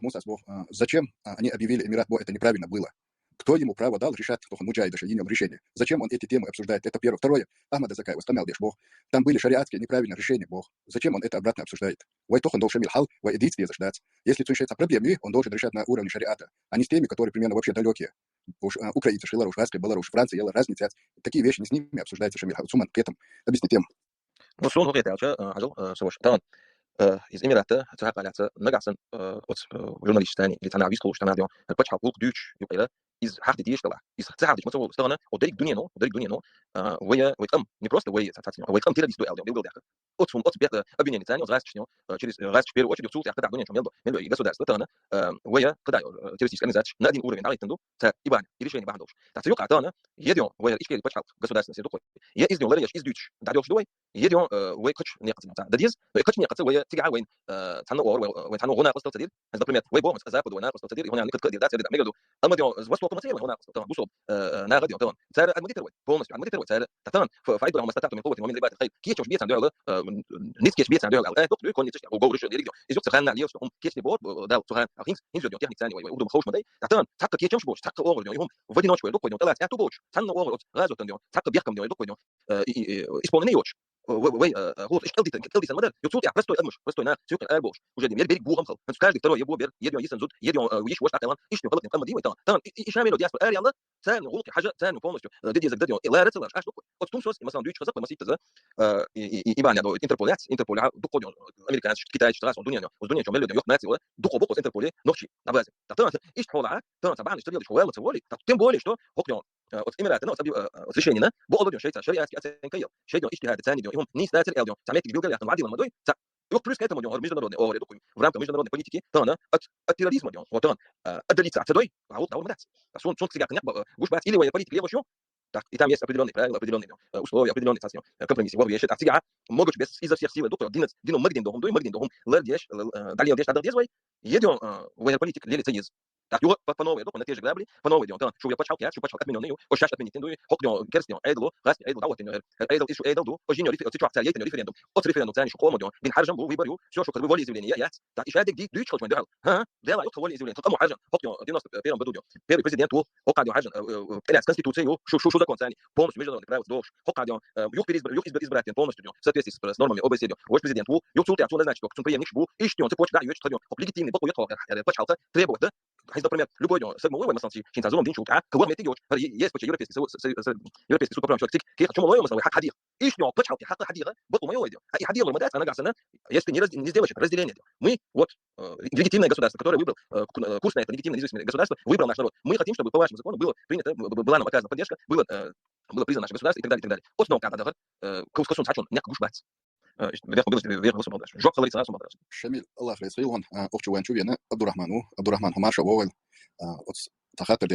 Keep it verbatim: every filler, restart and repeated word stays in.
Мусас бо, а, зачем, а, они объявили Эмират бо, это неправильно было. Кто ему право дал решать, кто он муджаида шайинил решение? Зачем он эти темы обсуждает? Это первое. Второе, Ахмада Закаева стамял деш бо. Там были шариатские неправильные решения бо. Зачем он это обратно обсуждает? Вай тохон дол Шамиль хал, вай эдиц деза ждать. Если цун шеца проблемы, он должен решать на уровне шариата, а не с теми, которые примерно вообще далекие. Уж, а, украинцы, шилар, уж Васкы, Беларусь, Франция, ела разница. Такие вещи не с ними обсуждаются, Шамиль хал. Цуман к этому. Объясни тему. Ну, сон гугъет алча, а, ажал, а, соваш. Тан, а, из Эмирата, цаха калятся, нагасан, а, от, а, журналистами, или тана вискулуш, тана дион, а, пачхал пулк дюч, юкайла, из хахди диештала, из цаха дич мацовол, стана, о дерик дунено, о дерик дунено, а, вая, вай там, не просто вая, цацацнё, вай там террорист дуэл, билгал дяха. От сум, от бета, обвинение цани, от раз чтё, а, через, э, раз в первую очередь, цул, тяха, да, дунен, чё, мелдо, мелдо, и государство, тана, а, вая, когда, э, террористическая организация, на один уровень, да, итенду, ца, ибан, и решение бандош. Та цаюка, тана, едён, вая, ишкели пачхал, государственность, духой. Я из него лареш, из дюч, да, дёш дуой, едён, э, вай кач не каца, да, диз, но и кач не каца, вай тига вайн, э, тана ор, вай, вай тана гона костал цадир. Например, вай бомс, запад, вай на костал цадир, и гона не каца, да, цадир, мегаду. Ама дион, с востока мацева, гона костал, тан, бусо, э, на гадион, тан. Цар адмодитер вай, полностью адмодитер вай, цар, та тан, ф-, файдура мастатату, мин кулати, мин либат, хай, кечош бецан дуэл, э, ницкеш бецан дуэл, э, док, док, конец, о, говорю, что регион. Из цахан на лиос, он кечне бор, э, дал, цахан, а хинс, хинс, техник цани, вай, удум хаушмадай. Та тан, так кечош бош, так огор, он, в одиночку, док, вай, талас, я ту бош, тан огор, газо тан, так бехкам, док, вай, э, и, и, э, исполненный йоч. Э, вай, вай, э, э, вот, ишкалдитан, калдитан мадар, ю цутя простой амуш, простой на, сюк альбош. Уже дем, бери гугам хал. Каждый второй его бер, едён, исан зуд, едён, э, иш вош такалан, иш ню халак, кам димай тан. Тан, и, и, и шамило диаспора, ариала, царь, гулки, хажа, царь, полностью, э, дедезак, дадён, и лара целаш, аш, вот, тун сос, и масан дюч, хазак, масан таза, э, и, и, и, и баня, до, Интерполя, Интерполя, духо, американец, китаец, раз, он дунья, он дунья, чё, мелодия, ёх, нация, духо, бокос, Интерполе, нохчи, на базе. Та тан, иш хола, тан, сабан, что делаешь, хуэл, мацеволи, та тем более, что, хокнё, э, от Эмирата, ну, от Саби-, э, э, от Священина, бо олодён шейца, шариатский оценка ел. Шейдён, иштихад, цанидён, и хум, не стацер элдён, самет гилгал яхтан вадилан мадой, ца, ёх плюс к этому дён, международный, о, редукуй. В рамках международной политики, тана, от, от терроризма дён, вот он, э, отдалиться от седой, а вот даур мадац. А сон, сон к сигака, э, гуш бац, или военной политики, левошью, так, и там есть определённые правила, определённые, э, условия, определённые, цацнё, э, компромиссы. Вот вещи, а тига, могут без, изо всех сил, доктор, динец, дино, магдин дохум, дой, магдин дохум, лэр деш, э, э, далил деш, тадал дез вай, едён, э, военной политик, лели цениз. Так, юго по, по новой, доктор, на те же грабли, по новой дён, тан, шуя пачал, кят, шу пачал, отменённый, о, щас отменить, дой, хокнё, керстнё, эйдло, гасни, эйдло, давай, тенё, э, эйдл, ишу, эйдл, ду, о, жинё, рефе-, отсечу, акция, лейтенё, референдум. От референдум, цани, шу, хомо, дён, бин харжам, бу, выборю, всё, шу, как бы, волеизъявление, я, я, так, и ща дик, дик, дюч, хоть, мой, дёхал. Ха? Дела, ёк, волеизъявление. Кому харжан? Хокнё, девяносто первом году, дён. Первый президент, о, хокадён, харжан, э, э, э, сконституция, ю, шу, шу, шу закон, цани. Полностью международный право, дождь. Хокадён, э, юг переизб-, юг изб-, избиратель полностью, дён. В соответствии с, с нормами О Б С Д, дён. Ваш президент, ву, юг цул тя, цун назначить, цун преемник, бу, ищ, дён, цепочка, даёч, тадён. Хок легитимный, боку, ехал, э, э, пачалка, требовать, да? Хай, например, любой, дён, сегмовой, вай, масалан, си, синтазоном, дин, чулка, кого мети, ёч, ха, е-, есть, почти европейский, со-, со-, со-, европейский суд по правам человека, цик, ки, хочу, малой, масалан, хак, хадир. Ищ, дён, пачалки, хак, хадира, боку, моё, дён. А и хадир, мой, мадац, она гасана, если не раз-, не сделаешь это разделение, дён. Мы, вот, э, легитимное государство, которое выбрал, э, ку-, э, курс на это легитимное независимое государство, выбрал наш народ. Мы хотим, чтобы по вашему закону было принято, б-, б-, была нам оказана поддержка, было, э, было признано наше государство и так далее, и так далее. От снова, когда, э, кус-, кусун сачун, няк гушбац. Э, вверх, вверх, вверх, вверх, вверх. Жок, говорится, нас умодряется. Шамиль, Аллах рейс, Хилон, э, охчу ванчу вена, Абдурахману, Абдурахман Хумар Шавойл, э, от Тахатар,